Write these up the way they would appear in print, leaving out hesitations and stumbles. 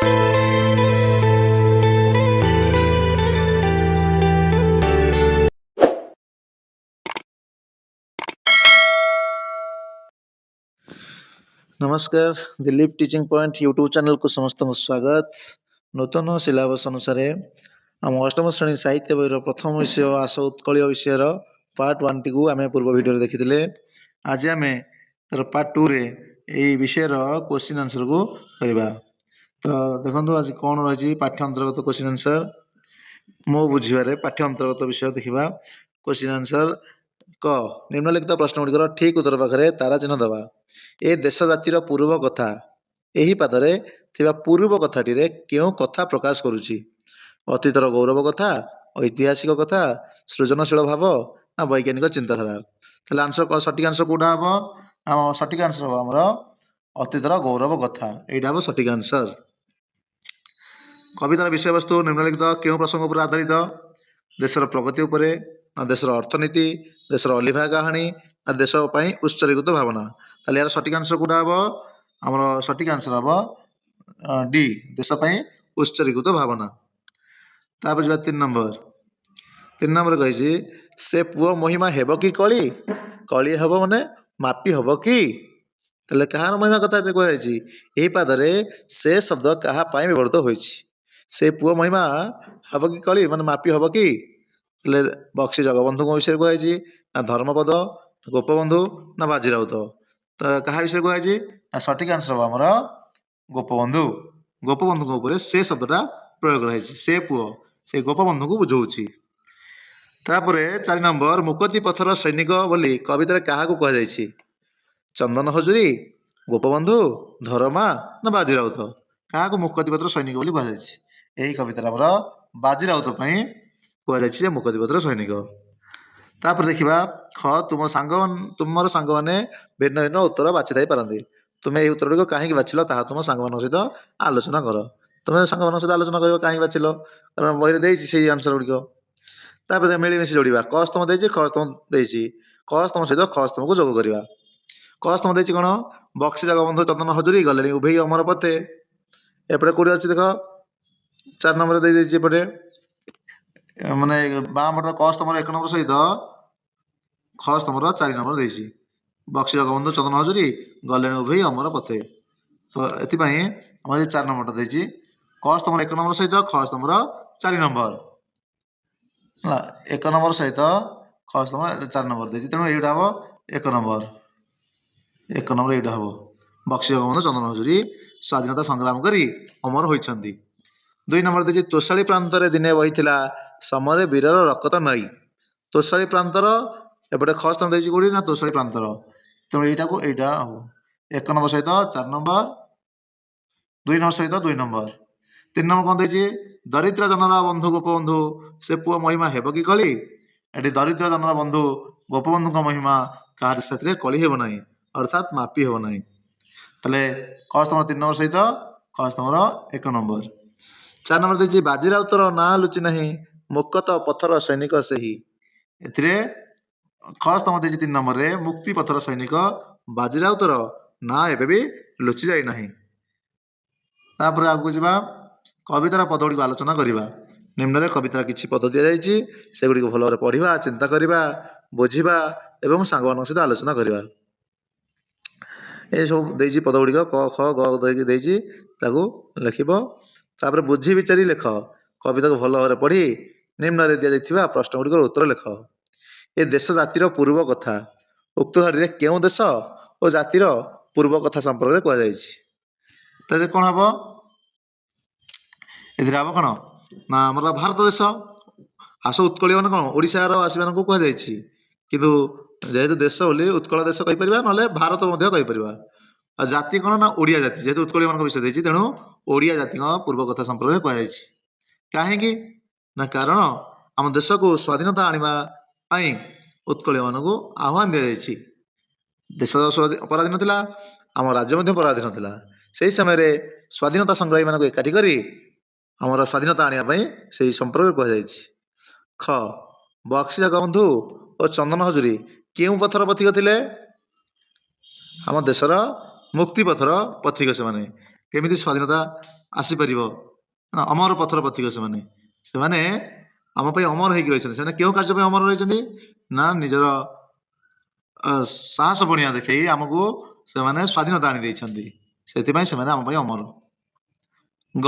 ନମସ୍କାର, Dilip teaching point YouTube ଚ୍ୟାନେଲକୁ ସମସ୍ତଙ୍କୁ ସ୍ୱାଗତ। ନୂତନ ସିଲାବସ୍ ଅନୁସାରେ ଆମ ଅଷ୍ଟମ ଶ୍ରେଣୀ ସାହିତ୍ୟ ବହିର ପ୍ରଥମ ବିଷୟ ଆସ ଉତ୍କଳୀୟ ବିଷୟର ପାର୍ଟ ୱାନ୍ଟିକୁ ଆମେ ପୂର୍ବ ଭିଡ଼ିଓରେ ଦେଖିଥିଲେ। ଆଜି ଆମେ ତାର ପାର୍ଟ ଟୁରେ ଏଇ ବିଷୟର କୋଶ୍ଚିନ୍ ଆନ୍ସରକୁ କରିବା। ତ ଦେଖନ୍ତୁ, ଆଜି କ'ଣ ରହିଛି ପାଠ୍ୟ ଅନ୍ତର୍ଗତ କୋଶ୍ଚିନ୍ ଆନ୍ସର। ମୋ ବୁଝିବାରେ ପାଠ୍ୟ ଅନ୍ତର୍ଗତ ବିଷୟ ଦେଖିବା। କୋଶ୍ଚିନ୍ ଆନ୍ସର କ, ନିମ୍ନଲିଖିତ ପ୍ରଶ୍ନ ଗୁଡ଼ିକର ଠିକ୍ ଉତ୍ତର ପାଖରେ ତାରା ଚିହ୍ନ ଦେବା। ଏ ଦେଶ ଜାତିର ପୂର୍ବ କଥା, ଏହି ପାଦରେ ଥିବା ପୂର୍ବ କଥାଟିରେ କେଉଁ କଥା ପ୍ରକାଶ କରୁଛି? ଅତୀତର ଗୌରବ କଥା, ଐତିହାସିକ କଥା, ସୃଜନଶୀଳ ଭାବ ନା ବୈଜ୍ଞାନିକ ଚିନ୍ତାଧାରା? ତାହେଲେ ଆନ୍ସର, ସଠିକ ଆନ୍ସର କୋଉଟା ହବ? ଆମ ସଠିକ ଆନ୍ସର ହବ ଆମର ଅତୀତର ଗୌରବ କଥା। ଏଇଟା ହବ ସଠିକ ଆନ୍ସର। କବିତାର ବିଷୟବସ୍ତୁ ନିମ୍ନଲିଖିତ କେଉଁ ପ୍ରସଙ୍ଗ ଉପରେ ଆଧାରିତ? ଦେଶର ପ୍ରଗତି ଉପରେ ନା ଦେଶର ଅର୍ଥନୀତି, ଦେଶର ଅଲିଭା କାହାଣୀ ନା ଦେଶ ପାଇଁ ଉତ୍ସର୍ଗୀକୃତ ଭାବନା? ତାହେଲେ ଏହାର ସଠିକ ଆନ୍ସର କୋଉଟା ହବ? ଆମର ସଠିକ ଆନ୍ସର ହବ ଡି, ଦେଶ ପାଇଁ ଉତ୍ସର୍ଗୀକୃତ ଭାବନା। ତାପରେ ଯିବା ତିନି ନମ୍ବର। ତିନି ନମ୍ବର କହିଛି, ସେ ପୁଅ ମହିମା ହେବ କି କଳି? କଳି ହେବ ମାନେ ମାପି ହେବ କି? ତାହେଲେ କାହାର ମହିମା କଥା ଏଥିରେ କୁହାଯାଇଛି? ଏହି ପାଦରେ ସେ ଶବ୍ଦ କାହା ପାଇଁ ବ୍ୟବହୃତ ହୋଇଛି? ସେ ପୁଅ ମହିମା ହେବ କି କଳି ମାନେ ମାପି ହେବ କି? ତାହେଲେ ବକ୍ସି ଜଗବନ୍ଧୁଙ୍କ ବିଷୟରେ କୁହାଯାଇଛି ନା ଧର୍ମପଦ, ଗୋପବନ୍ଧୁ ନା ବାଜି ରାଉତ? ତ କାହା ବିଷୟରେ କୁହାଯାଇଛି ନା ସଠିକ ଆନ୍ସର ହବ ଆମର ଗୋପବନ୍ଧୁ। ଗୋପବନ୍ଧୁଙ୍କ ଉପରେ ସେ ଶବ୍ଦଟା ପ୍ରୟୋଗ କରାଯାଇଛି। ସେ ପୁଅ, ସେ ଗୋପବନ୍ଧୁଙ୍କୁ ବୁଝଉଛି। ତାପରେ ଚାରି ନମ୍ବର, ମୁକତି ପଥର ସୈନିକ ବୋଲି କବିତାରେ କାହାକୁ କୁହାଯାଇଛି? ଚନ୍ଦନ ହଜୁରୀ, ଗୋପବନ୍ଧୁ, ଧରମା ନା ବାଜି ରାଉତ? କାହାକୁ ମୁକତି ପଥର ସୈନିକ ବୋଲି କୁହାଯାଇଛି? ଏହି କବିତାରେ ଆମର ବାଜି ରାଉତ ପାଇଁ କୁହାଯାଇଛି ଯେ ମୁକତି ପଥର ସୈନିକ। ତାପରେ ଦେଖିବା ଖ, ତୁମ ସାଙ୍ଗ ତୁମର ସାଙ୍ଗମାନେ ଭିନ୍ନ ଭିନ୍ନ ଉତ୍ତର ବାଛି ପାରନ୍ତି। ତୁମେ ଏହି ଉତ୍ତରଗୁଡ଼ିକ କାହିଁକି ବାଛିଲ, ତାହା ତୁମ ସାଙ୍ଗମାନଙ୍କ ସହିତ ଆଲୋଚନା କର। ତୁମେ ସାଙ୍ଗମାନଙ୍କ ସହିତ ଆଲୋଚନା କରିବ କାହିଁକି ବାଛିଲ, କାରଣ ବହିରେ ଦେଇଛି ସେଇ ଆନ୍ସର ଗୁଡ଼ିକ। ତାପରେ ମିଳିମିଶି ଯୋଡ଼ିବା। କ ସ୍ତମ୍ଭ ଦେଇଛି, ଖ ସ୍ତମ୍ଭ ଦେଇଛି। କ ସ୍ତମ୍ଭ ସହିତ ଖ ସ୍ତମ୍ଭକୁ ଯୋଗ କରିବା। କ ସ୍ତମ୍ଭ ଦେଇଛି କ'ଣ? ବକ୍ସି ଜଗବନ୍ଧୁ ଚନ୍ଦନ ହଜୁରୀ ଗଲେଣି ଉଭେଇ ଅମର ପଥେ। ଏପଟେ କୋଉଠି ଅଛି ଦେଖ, ଚାରି ନମ୍ବର ଦେଇଦେଇଛି। ଏପଟେ ମାନେ ବାଁ ପଟର କ ସ୍ତମ୍ଭର ଏକ ନମ୍ବର ସହିତ ଖ ସ୍ତମ୍ଭର ଚାରି ନମ୍ବର ଦେଇଛି। ବକ୍ସି ଜଗବନ୍ଧୁ ଚନ୍ଦନ ହଜୁରୀ ଗଲେଣି ଉଭେଇ ଅମର ପଥେ। ତ ଏଥିପାଇଁ ଆମର ଚାରି ନମ୍ବରଟା ଦେଇଛି, କ ସ୍ତମ୍ଭର ଏକ ନମ୍ବର ସହିତ ଖ ସ୍ତମ୍ଭର ଚାରି ନମ୍ବର। ହେଲା, ଏକ ନମ୍ବର ସହିତ ଖ ସ୍ତମ୍ଭ ଚାରି ନମ୍ବର ଦେଇଛି, ତେଣୁ ଏଇଟା ହବ ଏକ ନମ୍ବର। ଏକ ନମ୍ବର ଏଇଟା ହବ, ବକ୍ସି ଜଗବନ୍ଧୁ ଚନ୍ଦନ ହଜୁରୀ ସ୍ୱାଧୀନତା ସଂଗ୍ରାମ କରି ଅମର ହୋଇଛନ୍ତି। ଦୁଇ ନମ୍ବର ଦେଇଛି, ତୋଷାଳୀ ପ୍ରାନ୍ତରେ ଦିନେ ବହିଥିଲା ସମରେ ବୀରର ରକତ ନଈ। ତୋଷାଳୀ ପ୍ରାନ୍ତର, ଏପଟେ ଖ ସ୍ତମ୍ଭ ଦେଇଛି କୋଉଠି ନା ତୋଷାଳୀ ପ୍ରାନ୍ତର। ତେଣୁ ଏଇଟାକୁ ଏଇଟା ହବ ଏକ ନମ୍ବର ସହିତ ଚାରି ନମ୍ବର, ଦୁଇ ନମ୍ବର ସହିତ ଦୁଇ ନମ୍ବର। ତିନି ନମ୍ବର କଣ ଦେଇଛି? ଦରିଦ୍ର ଜନର ବନ୍ଧୁ ଗୋପବନ୍ଧୁ, ସେ ପୁଅ ମହିମା ହେବ କି କଳି? ଏଠି ଦରିଦ୍ର ଜନର ବନ୍ଧୁ ଗୋପବନ୍ଧୁଙ୍କ ମହିମା କାହାରି ସାଥିରେ କଳି ହେବ ନାହିଁ, ଅର୍ଥାତ୍ ମାପି ହେବ ନାହିଁ। ତାହେଲେ କ ସ୍ତମ୍ଭର ତିନି ନମ୍ବର ସହିତ ଖ ସ୍ତମ୍ଭର ଏକ ନମ୍ବର। ଚାରି ନମ୍ବର ଦେଇଛି, ବାଜି ରାଉତର ନାଁ ଲୁଚି ନାହିଁ, ମୁକତ ପଥର ସୈନିକ ସେହି। ଏଥିରେ ଖ ସ୍ତମ୍ଭ ଦେଇଛି ତିନି ନମ୍ବରରେ, ମୁକ୍ତି ପଥର ସୈନିକ ବାଜି ରାଉତର ନାଁ ଏବେ ବି ଲୁଚି ଯାଇନାହିଁ। ତାପରେ ଆଗକୁ ଯିବା, କବିତାର ପଦ ଗୁଡ଼ିକୁ ଆଲୋଚନା କରିବା। ନିମ୍ନରେ କବିତାର କିଛି ପଦ ଦିଆଯାଇଛି, ସେଗୁଡ଼ିକୁ ଭଲ ଭାବରେ ପଢ଼ିବା, ଚିନ୍ତା କରିବା, ବୁଝିବା ଏବଂ ସାଙ୍ଗମାନଙ୍କ ସହିତ ଆଲୋଚନା କରିବା। ଏସବୁ ଦେଇଛି ପଦ ଗୁଡ଼ିକ, କ ଖ ଗ ଦେଇକି ଦେଇଛି, ତାକୁ ଲେଖିବ। ତାପରେ ବୁଝି ବିଚାରି ଲେଖ। କବିତାକୁ ଭଲ ଭାବରେ ପଢ଼ି ନିମ୍ନରେ ଦିଆଯାଇଥିବା ପ୍ରଶ୍ନ ଗୁଡ଼ିକର ଉତ୍ତର ଲେଖ। ଏ ଦେଶ ଜାତିର ପୂର୍ବ କଥା, ଉକ୍ତ ଧାଡ଼ିରେ କେଉଁ ଦେଶ ଓ ଜାତିର ପୂର୍ବ କଥା ସମ୍ପର୍କରେ କୁହାଯାଇଛି? ତାହେଲେ କ'ଣ ହବ ଏଥିରେ? ହବ କ'ଣ ନା ଆମର ଭାରତ ଦେଶ। ଆସ ଉତ୍କଳୀୟ ମାନେ କ'ଣ ଓଡ଼ିଶାର ବାସୀମାନଙ୍କୁ କୁହାଯାଇଛି, କିନ୍ତୁ ଯେହେତୁ ଦେଶ ବୋଲି ଉତ୍କଳ ଦେଶ କହିପାରିବା, ନହେଲେ ଭାରତ ମଧ୍ୟ କହିପାରିବା। ଆଉ ଜାତି କ'ଣ ନା ଓଡ଼ିଆ ଜାତି। ଯେହେତୁ ଉତ୍କଳୀୟ ମାନଙ୍କ ବିଷୟ ଦେଇଛି, ତେଣୁ ଓଡ଼ିଆ ଜାତିଙ୍କ ପୂର୍ବ କଥା ସମ୍ପର୍କରେ କୁହାଯାଇଛି। କାହିଁକି ନା କାରଣ ଆମ ଦେଶକୁ ସ୍ୱାଧୀନତା ଆଣିବା ପାଇଁ ଉତ୍କଳୀୟ ମାନଙ୍କୁ ଆହ୍ୱାନ ଦିଆଯାଇଛି। ଦେଶ ପରାଧୀନ ଥିଲା, ଆମ ରାଜ୍ୟ ମଧ୍ୟ ପରାଧୀନ ଥିଲା। ସେହି ସମୟରେ ସ୍ୱାଧୀନତା ସଂଗ୍ରାମୀ ମାନଙ୍କୁ ଏକାଠି କରି ଆମର ସ୍ୱାଧୀନତା ଆଣିବା ପାଇଁ ସେହି ସମ୍ପର୍କରେ କୁହାଯାଇଛି। ଖ, ବକ୍ସି ଜଗବନ୍ଧୁ ଓ ଚନ୍ଦନ ହଜୁରୀ କେଉଁ ପଥର ପଥିକ ଥିଲେ? ଆମ ଦେଶର ମୁକ୍ତି ପଥର ପଥିକ ସେମାନେ। କେମିତି ସ୍ୱାଧୀନତା ଆସିପାରିବ ନା, ଅମର ପଥର ପଥିକ ସେମାନେ। ସେମାନେ ଆମ ପାଇଁ ଅମର ହେଇକି ରହିଛନ୍ତି। ସେମାନେ କେଉଁ କାର୍ଯ୍ୟ ପାଇଁ ଅମର ରହିଛନ୍ତି ନା, ନିଜର ସାହସ ପଣିଆ ଦେଖେଇ ଆମକୁ ସେମାନେ ସ୍ୱାଧୀନତା ଆଣି ଦେଇଛନ୍ତି। ସେଥିପାଇଁ ସେମାନେ ଆମ ପାଇଁ ଅମର। ଗ,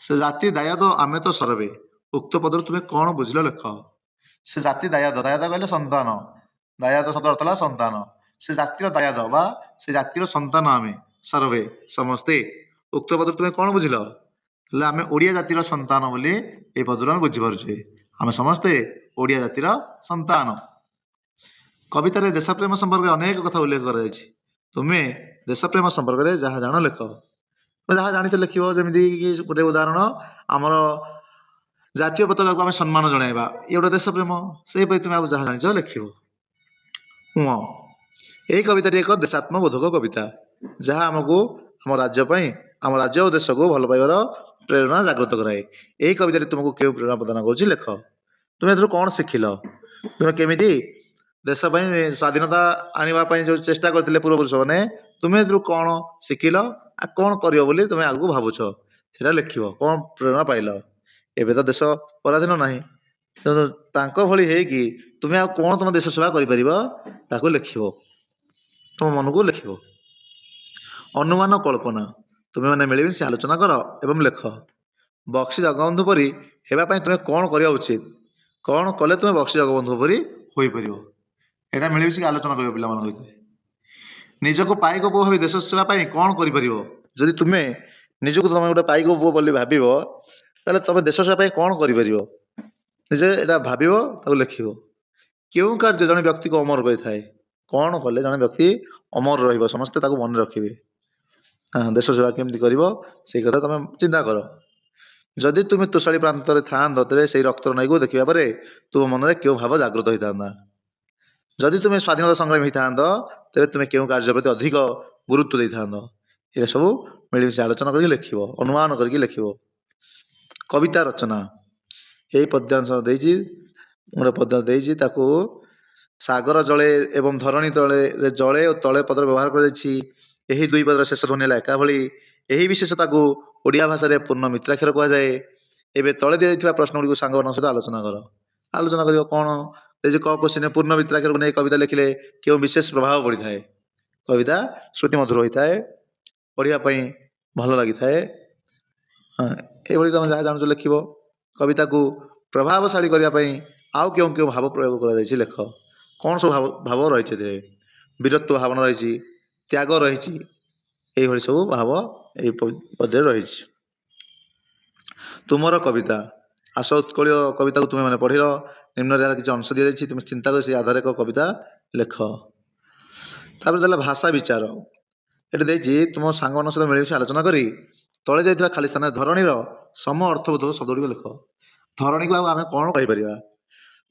ସେ ଜାତି ଦାୟାଦ ଆମେ ତ ସରବେ, ଉକ୍ତ ପଦରୁ ତୁମେ କ'ଣ ବୁଝିଲ ଲେଖ। ସେ ଜାତି ଦାୟାଦ, ଦାୟାଦ କହିଲେ ସନ୍ତାନ, ଦାୟାଦ ଶବ୍ଦ ଅର୍ଥ ହେଲା ସନ୍ତାନ। ସେ ଜାତିର ଦାୟାଦ ବା ସେ ଜାତିର ସନ୍ତାନ ଆମେ, ସରବେ ସମସ୍ତେ। ଉକ୍ତ ପଦରୁ ତୁମେ କ'ଣ ବୁଝିଲ? ହେଲେ ଆମେ ଓଡ଼ିଆ ଜାତିର ସନ୍ତାନ ବୋଲି ଏଇ ପଦରୁ ଆମେ ବୁଝିପାରୁଛେ। ଆମେ ସମସ୍ତେ ଓଡ଼ିଆ ଜାତିର ସନ୍ତାନ। କବିତାରେ ଦେଶପ୍ରେମ ସମ୍ପର୍କରେ ଅନେକ କଥା ଉଲ୍ଲେଖ କରାଯାଇଛି। ତୁମେ ଦେଶପ୍ରେମ ସମ୍ପର୍କରେ ଯାହା ଜାଣ ଲେଖ, ଯାହା ଜାଣିଛ ଲେଖିବ। ଯେମିତିକି ଗୋଟେ ଉଦାହରଣ, ଆମର ଜାତୀୟ ପତାକାକୁ ଆମେ ସମ୍ମାନ ଜଣାଇବା, ଇଏ ଗୋଟେ ଦେଶପ୍ରେମ। ସେହିପରି ତୁମେ ଆଉ ଯାହା ଜାଣିଛ ଲେଖିବ। ଏହି କବିତାଟି ଏକ ଦେଶାତ୍ମବୋଧକ କବିତା, ଯାହା ଆମକୁ ଆମ ରାଜ୍ୟ ପାଇଁ, ଆମ ରାଜ୍ୟ ଓ ଦେଶକୁ ଭଲ ପାଇବାର ପ୍ରେରଣା ଜାଗ୍ରତ କରାଏ। ଏହି କବିତାଟି ତୁମକୁ କେଉଁ ପ୍ରେରଣା ପ୍ରଦାନ କରୁଛି ଲେଖ। ତୁମେ ଏଥିରୁ କ'ଣ ଶିଖିଲ? ତୁମେ କେମିତି ଦେଶ ପାଇଁ ସ୍ୱାଧୀନତା ଆଣିବା ପାଇଁ ଯେଉଁ ଚେଷ୍ଟା କରିଥିଲେ ପୂର୍ବପୁରୁଷମାନେ, ତୁମେ ଏଥିରୁ କ'ଣ ଶିଖିଲ ଆଉ କ'ଣ କରିବ ବୋଲି ତୁମେ ଆଗକୁ ଭାବୁଛ ସେଇଟା ଲେଖିବ। କ'ଣ ପ୍ରେରଣା ପାଇଲ? ଏବେ ତ ଦେଶ ପରାଧୀନ ନାହିଁ, ତେଣୁ ତାଙ୍କ ଭଳି ହେଇକି ତୁମେ ଆଉ କ'ଣ ତୁମ ଦେଶ ସେବା କରିପାରିବ ତାକୁ ଲେଖିବ, ତୁମ ମନକୁ ଲେଖିବ। ଅନୁମାନ କଳ୍ପନା, ତୁମେମାନେ ମିଳିମିଶି ଆଲୋଚନା କର ଏବଂ ଲେଖ। ବକ୍ସି ଜଗବନ୍ଧୁ ପରି ହେବା ପାଇଁ ତୁମେ କ'ଣ କରିବା ଉଚିତ? କ'ଣ କଲେ ତୁମେ ବକ୍ସି ଜଗବନ୍ଧୁ ପରି ହୋଇପାରିବ? ଏଇଟା ମିଳିମିଶିକି ଆଲୋଚନା କରିବ ପିଲାମାନଙ୍କ ଭିତରେ। ନିଜକୁ ପାଇକ ପୁଅ ଭାବି ଦେଶ ସେବା ପାଇଁ କ'ଣ କରିପାରିବ? ଯଦି ତୁମେ ନିଜକୁ ତୁମେ ଗୋଟେ ପାଇକ ପୁଅ ବୋଲି ଭାବିବ, ତାହେଲେ ତୁମେ ଦେଶ ସେବା ପାଇଁ କ'ଣ କରିପାରିବ? ନିଜେ ଏଇଟା ଭାବିବ, ତାକୁ ଲେଖିବ। କେଉଁ କାର୍ଯ୍ୟ ଜଣେ ବ୍ୟକ୍ତିକୁ ଅମର କରିଥାଏ? କ'ଣ କଲେ ଜଣେ ବ୍ୟକ୍ତି ଅମର ରହିବ, ସମସ୍ତେ ତାକୁ ମନେ ରଖିବେ? ଦେଶ ସେବା କେମିତି କରିବ ସେଇ କଥା ତୁମେ ଚିନ୍ତା କର। ଯଦି ତୁମେ ତୋଷାଳୀ ପ୍ରାନ୍ତରେ ଥାଆନ୍ତ, ତେବେ ସେଇ ରକ୍ତର ନଈକୁ ଦେଖିବା ପରେ ତୁମ ମନରେ କେଉଁ ଭାବ ଜାଗ୍ରତ ହୋଇଥାନ୍ତା? ଯଦି ତୁମେ ସ୍ୱାଧୀନତା ସଂଗ୍ରାମୀ ହୋଇଥାନ୍ତ, ତେବେ ତୁମେ କେଉଁ କାର୍ଯ୍ୟ ପ୍ରତି ଅଧିକ ଗୁରୁତ୍ୱ ଦେଇଥାନ୍ତ? ଏଇଟା ସବୁ ମିଳିମିଶି ଆଲୋଚନା କରିକି ଲେଖିବ, ଅନୁମାନ କରିକି ଲେଖିବ। କବିତା ରଚନା, ଏଇ ପଦ୍ୟାଂଶ ଦେଇଛି, ଗୋଟେ ପଦ୍ୟ ଦେଇଛି, ତାକୁ ସାଗର ଜଳେ ଏବଂ ଧରଣୀ ତଳେ ଜଳେ ଓ ତଳେ ପଦର ବ୍ୟବହାର କରାଯାଇଛି। ଏହି ଦୁଇ ପଦର ଶେଷ ଧ୍ୱନି ହେଲା ଏକା ଭଳି। ଏହି ବିଶେଷତାକୁ ଓଡ଼ିଆ ଭାଷାରେ ପୂର୍ଣ୍ଣ ମିତ୍ରାକ୍ଷର କୁହାଯାଏ। ଏବେ ତଳେ ଦିଆଯାଇଥିବା ପ୍ରଶ୍ନଗୁଡ଼ିକୁ ସାଙ୍ଗମାନଙ୍କ ସହିତ ଆଲୋଚନା କର। ଆଲୋଚନା କରିବ କ'ଣ? ଏ ଯେଉଁ କ କୋଶ୍ଚିନ୍, ପୂର୍ଣ୍ଣ ମିତ୍ରାକ୍ଷରକୁ ନେଇ କବିତା ଲେଖିଲେ କେଉଁ ବିଶେଷ ପ୍ରଭାବ ପଡ଼ିଥାଏ? କବିତା ଶ୍ରୁତିମଧୁର ହୋଇଥାଏ, ପଢ଼ିବା ପାଇଁ ଭଲ ଲାଗିଥାଏ। ହଁ, ଏଇଭଳି ତମେ ଯାହା ଜାଣୁଛ ଲେଖିବ। କବିତାକୁ ପ୍ରଭାବଶାଳୀ କରିବା ପାଇଁ ଆଉ କେଉଁ କେଉଁ ଭାବ ପ୍ରୟୋଗ କରାଯାଇଛି ଲେଖ। କ'ଣ ସବୁ ଭାବ ରହିଛି ଏଥିରେ? ବୀରତ୍ୱ ଭାବନା ରହିଛି, ତ୍ୟାଗ ରହିଛି, ଏଇଭଳି ସବୁ ଭାବ ଏଇ ପଦ୍ୟରେ ରହିଛି। ତୁମର କବିତା, ଆସ ଉତ୍କଳୀୟ କବିତାକୁ ତୁମେ ମାନେ ପଢ଼ିଲ। ନିମ୍ନରେ ଏହାର କିଛି ଅଂଶ ଦିଆଯାଇଛି, ତୁମେ ଚିନ୍ତା କରି ସେଇ ଆଧାରରେ ଏକ କବିତା ଲେଖ। ତାପରେ ଦେଲା ଭାଷା ବିଚାର। ଏଠି ଦେଇଛି ତୁମ ସାଙ୍ଗମାନଙ୍କ ସହିତ ମିଳିମିଶି ଆଲୋଚନା କରି ତଳେ ଯାଇଥିବା ଖାଲି ସ୍ଥାନରେ ଧରଣୀର ସମ ଅର୍ଥବୋଧକ ଶବ୍ଦ ଗୁଡ଼ିକ ଲେଖ। ଧରଣୀକୁ ଆଉ ଆମେ କ'ଣ କହିପାରିବା?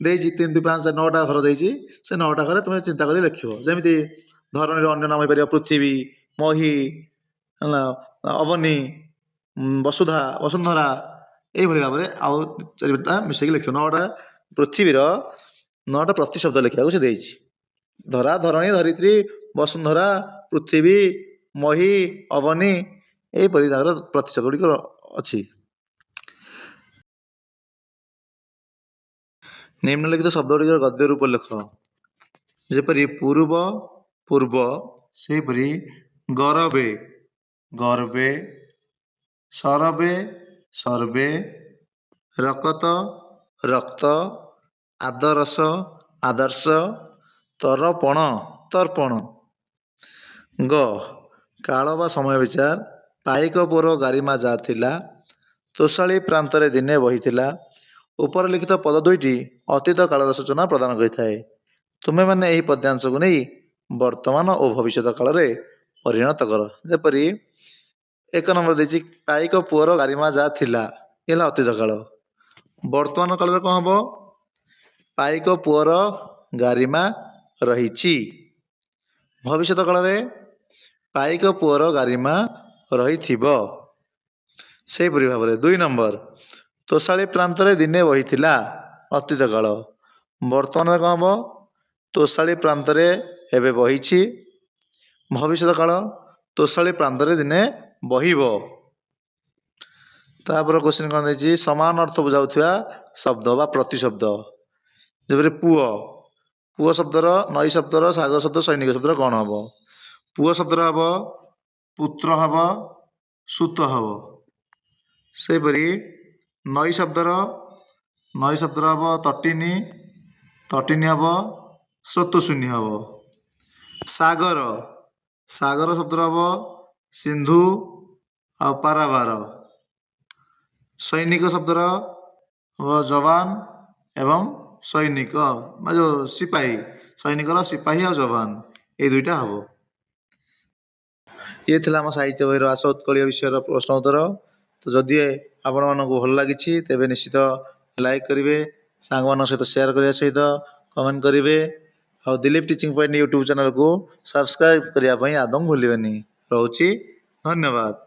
ଦେଇଛି 3 2 5 4 9ଟା ଘର ଦେଇଛି, ସେ 9ଟା ଘରେ ତୁମେ ଚିନ୍ତା କରି ଲେଖିବ। ଯେମିତି ଧରଣୀର ଅନ୍ୟ ନାମ ହେଇପାରିବ ପୃଥିବୀ, ମହୀ, ହେଲା, ଅବନୀ, ବସୁଧା, ବସୁନ୍ଧରା, ଏଇଭଳି ଭାବରେ ଆଉ 4ଟା ମିଶେଇକି ଲେଖିବ। 9ଟା ପୃଥିବୀର 9ଟା ପ୍ରତିଶବ୍ଦ ଲେଖିବାକୁ ସେ ଦେଇଛି। ଧରା, ଧରଣୀ, ଧରିତ୍ରୀ, ବସୁନ୍ଧରା, ପୃଥିବୀ, ମହୀ, ଅବନୀ, ଏହିପରି ତାଙ୍କର ପ୍ରତିଶବ୍ଦ ଗୁଡ଼ିକ ଅଛି। ନିମ୍ନଲିଖିତ ଶବ୍ଦ ଗୁଡ଼ିକର ଗଦ୍ୟ ରୂପ ଲେଖ। ଯେପରି ପୂର୍ବ, ପୂର୍ବ, ସେହିପରି ଗରବେ, ଗର୍ବେ, ସରବେ, ସର୍ବେ, ରକତ, ରକ୍ତ, ଆଦରସ, ଆଦର୍ଶ, ତରପଣ, ତର୍ପଣ। ଗ, କାଳ ବା ସମୟ ବିଚାର, ପାଇକ ପୁଅର ଗାରିମା ଯା ଥିଲା, ତୋଷାଳୀ ପ୍ରାନ୍ତରେ ଦିନେ ବହିଥିଲା। ଉପରେ ଲିଖିତ ପଦ ଦୁଇଟି ଅତୀତ କାଳର ସୂଚନା ପ୍ରଦାନ କରିଥାଏ। ତୁମେମାନେ ଏହି ପଦ୍ୟାଂଶକୁ ନେଇ ବର୍ତ୍ତମାନ ଓ ଭବିଷ୍ୟତ କାଳରେ ପରିଣତ କର। ଯେପରି 1 ନମ୍ବର ଦେଇଛି ପାଇକ ପୁଅର ଗାରିମା ଯା ଥିଲା, ଇଏ ହେଲା ଅତୀତ କାଳ। ବର୍ତ୍ତମାନ କାଳରେ କ'ଣ ହେବ? ପାଇକ ପୁଅର ଗାରିମା ରହିଛି। ଭବିଷ୍ୟତ କାଳରେ ପାଇକ ପୁଅର ଗାରିମା ରହିଥିବ। ସେହିପରି ଭାବରେ 2 ନମ୍ବର, ତୋଷାଳୀ ପ୍ରାନ୍ତରେ ଦିନେ ବହିଥିଲା, ଅତୀତ କାଳ। ବର୍ତ୍ତମାନରେ କ'ଣ ହେବ? ତୋଷାଳୀ ପ୍ରାନ୍ତରେ ଏବେ ବହିଛି। ଭବିଷ୍ୟତ କାଳ, ତୋଷାଳୀ ପ୍ରାନ୍ତରେ ଦିନେ ବହିବ। ତାପରେ କ୍ୱେଶ୍ଚିନ୍ କ'ଣ ଦେଇଛି? ସମାନ ଅର୍ଥ ବୁଝାଉଥିବା ଶବ୍ଦ ବା ପ୍ରତିଶବ୍ଦ। ଯେପରି ପୁଅ, ପୁଅ ଶବ୍ଦର, ନଈ ଶବ୍ଦର, ସାଗର ଶବ୍ଦ, ସୈନିକ ଶବ୍ଦର କ'ଣ ହେବ? ପୁଅ ଶବ୍ଦର ହେବ ପୁତ୍ର ହେବ, ସୁତ ହେବ। ସେହିପରି ନଈ ଶବ୍ଦର, ନଈ ଶବ୍ଦର ହେବ ତଟିନୀ, ତଟିନୀ ହେବ, ସ୍ରୋତସ୍ୱିନୀ ହେବ। ସାଗର, ସାଗର ଶବ୍ଦର ହେବ ସିନ୍ଧୁ ଆଉ ପାରାବାର। ସୈନିକ ଶବ୍ଦର ହେବ ଯବାନ ଏବଂ ସୈନିକ ବା ଯେଉଁ ସିପାହୀ, ସୈନିକର ସିପାହୀ ଆଉ ଯବାନ, ଏଇ ଦୁଇଟା ହେବ। ଇଏ ଥିଲା ଆମ ସାହିତ୍ୟ ବହିର ଆସ ଉତ୍କଳୀୟ ବିଷୟର ପ୍ରଶ୍ନ ଉତ୍ତର। ତ ଯଦି ଆପଣମାନଙ୍କୁ ଭଲ ଲାଗିଛି, ତେବେ ନିଶ୍ଚିତ ଲାଇକ୍ କରିବେ, ସାଙ୍ଗମାନଙ୍କ ସହିତ ସେୟାର କରିବା ସହିତ କମେଣ୍ଟ କରିବେ ଆଉ ଦିଲୀପ ଟିଚିଂ ପଏଣ୍ଟ ୟୁଟ୍ୟୁବ୍ ଚ୍ୟାନେଲକୁ ସବସ୍କ୍ରାଇବ୍ କରିବା ପାଇଁ ଆଦୌ ଭୁଲିବେନି। ରହୁଛି, ଧନ୍ୟବାଦ।